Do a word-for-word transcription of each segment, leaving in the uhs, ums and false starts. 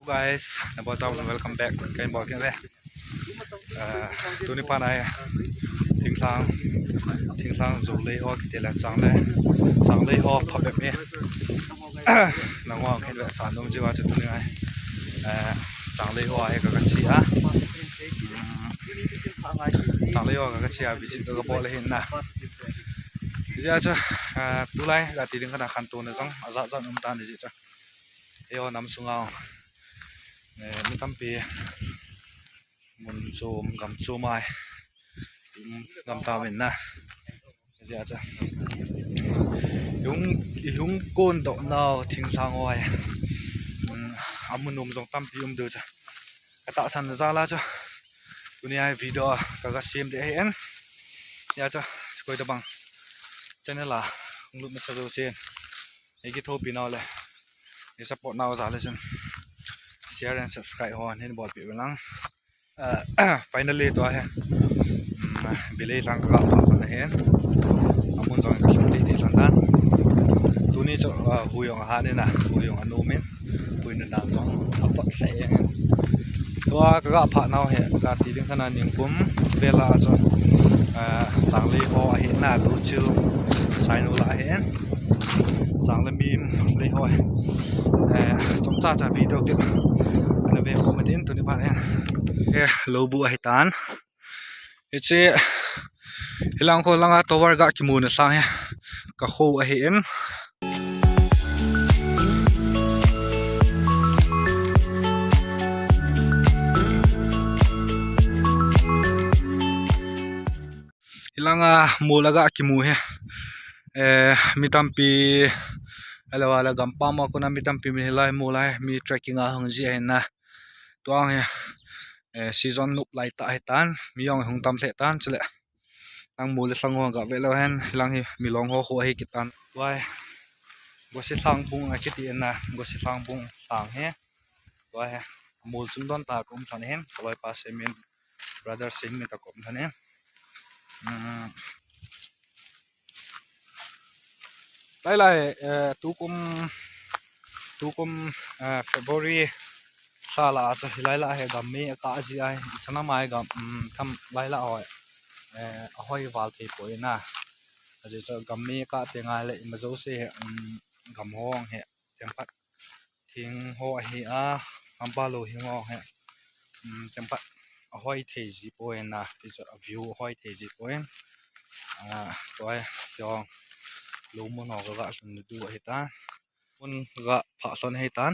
Guys, nabonchauva welcome back. Kahin bol kit uve. Ah, tuni phat a hi thinglhang, thinglhang jou lei ho kiti le changlei, changlei ho phabep hi. Nangho khen ve sa nom jiu a chu tuni a hi. Ah, changlei ho a hi ka, ka che a. Changlei ho a ka, ka che a, visit ka, ka bol ahi na. Hijeh a chu, ah, tulai kati ding khat a khantouna jong ajat jat um tan hijeh chun. Eiho nam sunga, eh, mi tampi mun chom, gam chom a, um, gam tauvin na. Hijeh a chu i hung, i hung kondoh nau thinglhang ho a hi, um, amun um jong tampi um diu chu ka tahsan jal a chu tuni a hi video ka, ka sem ding ahi. Hijeh a chu koi tabang channel a hung lut masa jousen, ei kithopi nau le ei support nau jal a chun share and subscribe ho hin bolpeh uvin lang. Ah, finally tua hi, um, Bilei lang ka, ka phah lhon ahin. Amun jong ka lhung lei lhon tan. Tuni chu, ah, hui jong ahat in a, hui jong anom in, hui na dan jong aphat lheh in. Tua ka, ka phah nau hi kati ding khat a nikum vel a chu, ah, changlei ho ahi na, Luchil Sainu lah ahin. Changlei mim lei ho. Eh, chomcha cha video clip ana ve khom ding tuni phat hin. Eh, lou bu ahi tan. Hiche, hilang kho langa tower ga kimu na sang hi ka kho ahi in. Hilanga mol a ga kimu hi, eh, mi tampi, ahilou le gampam a kona mi tampi min hilai mol a hi mi trekking a hung ji ahi na. Tua hi, eh, season nop lai tah ahi tan, mi jong hung tam lheh tan chule. Lang mol le lhang ho ga ve leu hen, hilang hi milong ho kho ahi kit tan. Tua hi Gosi Lhang bung akiti in na, Gosi Lhang bung lhang hi. Tua hi mol chung don tah a ka um lhon ahin, ka loipa Semin, brother Semin toh ka um lhon ahin. Um, lai lai, eh, tukum, tukum, eh, February lha lah a chu hilai lah hi gam mei akah ji ahi, chana mai gam, um, tham lai lah hoi, eh, ahoi val thei poi na. Ajeh chu gam mei akah teng a le ima jouse hi, um, gam hong hi, chemphat thing ho ahi a, hampa lou hing ho hi, um, chemphat ahoi thei ji poi na, ti chu a view ahoi thei ji poi. Ah, tua hi jong lou mun ho ka ga lhun na diu ahi tan. Mun ga phah lhon ahi tan.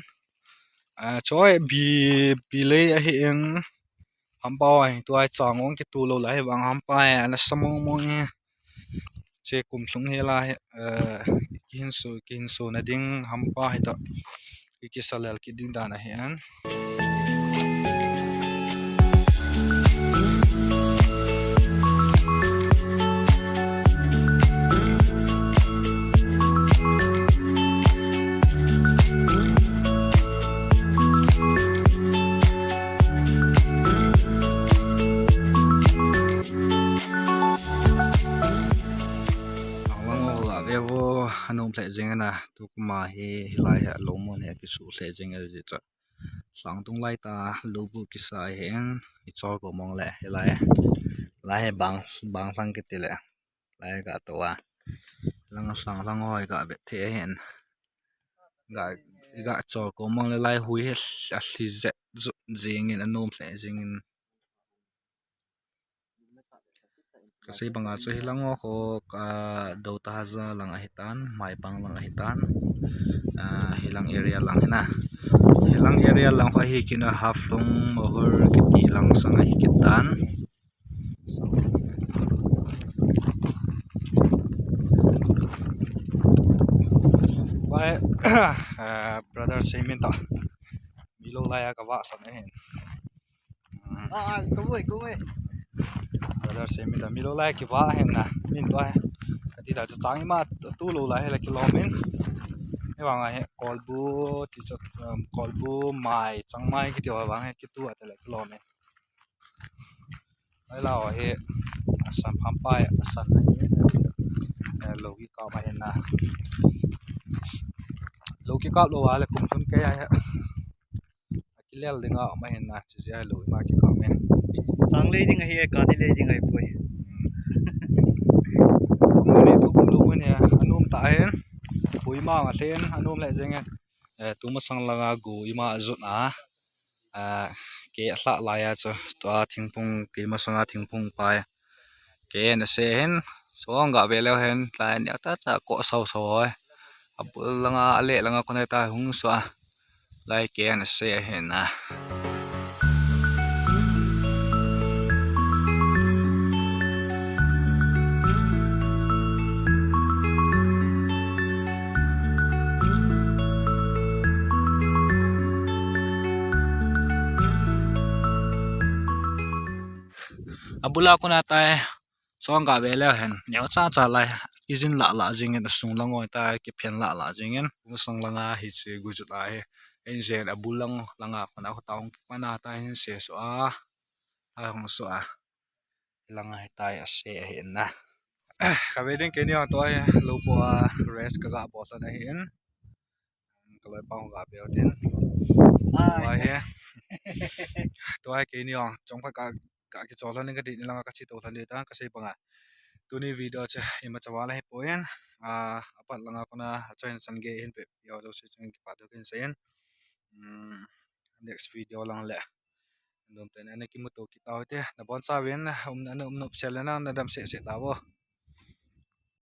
Ah, choi bi, Bilei ahi in, hampa ho hi tua hi chang ong kitu lou lai hi vang hampa hi ana sa mong mong hi. Che kum lhung hi la hi, eh, kihin su, kihin su na ding hampa hi toh ki, kisa lel kit ding dan ahi an. Lang lang o, la ve vo, anom lheh jeng na, tukum a hi, hilai hi, lou mun hi, kisu lheh jeng e ji cha. Sang tung lai ta, lou bu kisa hi en, i chol ko mong le, hilai, lai hi bang, bang sang kiti le, lai ka to a. Lang sang lang hoi ka vet the hen. Ga, ga chol ko mong le lai hui hi a hli zet zu, jing in anom lheh jing in. Ka sei banga chu hilang o kho ka do ta haja lang ahi tan, Maipang lang ahi tan. Ah, hilang area lang hi na. Hilang area lang kho hi kina Haflong Mohor kiti lang sang ahi kit tan. Vai, ah, brother Seimin ta. Milo lai a ka va san ahin. Ah, ah, ko voi, ko voi. Brother Seimin ta Milo lai ki va hen na. Min to ai. Kati ta chang ima tu lou lai he la kilom in. He vang a he kolbu ti chu, um, kolbu mai chang mai kiti vang he kitu a te la kilom in. Lai la he asan phampai asan na he. Eh, lou ki ka ma he na. Lou ki ka lou a le kum tun ke a he. Lel ding a um ahin na, chuche a lou ima kikam e. Chang lei ding ahi e, kani lei ding ahi poi. Lou mun hi, tu kum lou mun hi, anom tah ahin. Pu ima nga lhen, anom lheh jeng e. Eh, tu masang langa gu ima ajot a. Ah, kei alhah lai a chu, tua thingphung, kei masanga thingphung pai. Kei ana se hin, song ga ve leu hin, lai neo tah cha ko sau sau hoi. Abul langa, ale langa kona ta hung sua. Lai kei ana se hin na. Abula kona tai, song ga ve leu hin, neo cha cha lai, ijin lah lah jingin, asung lang oi tai, kiphen lah lah jingin, masang langa hiche gu jot a hi, injen abul lang langa kona kho ta hung kipana tai hin se sua, ta hung sua. Langa hitai ase ahin na. Ka ve ding keini a tua hi, lou po a rest ka ga bol lhon ahin. Ka loipa hung ga bel tin. Tua hi. Tua hi keini a, chong pha ka, ka kichol lhon ding ka di ni langa ka chi to lhon ding ta, ka sei banga. Tuni video chu, ima chawa la hi poi. Ah, apat langa kona, achoin san ge hin pe, yo do se chung kipa do kin sen. Hmm, next video lang le. Dom ten ana kimuto kit tau te, nabonchauvin, um, ana um nop sel le na, nadam seh seh tauvo.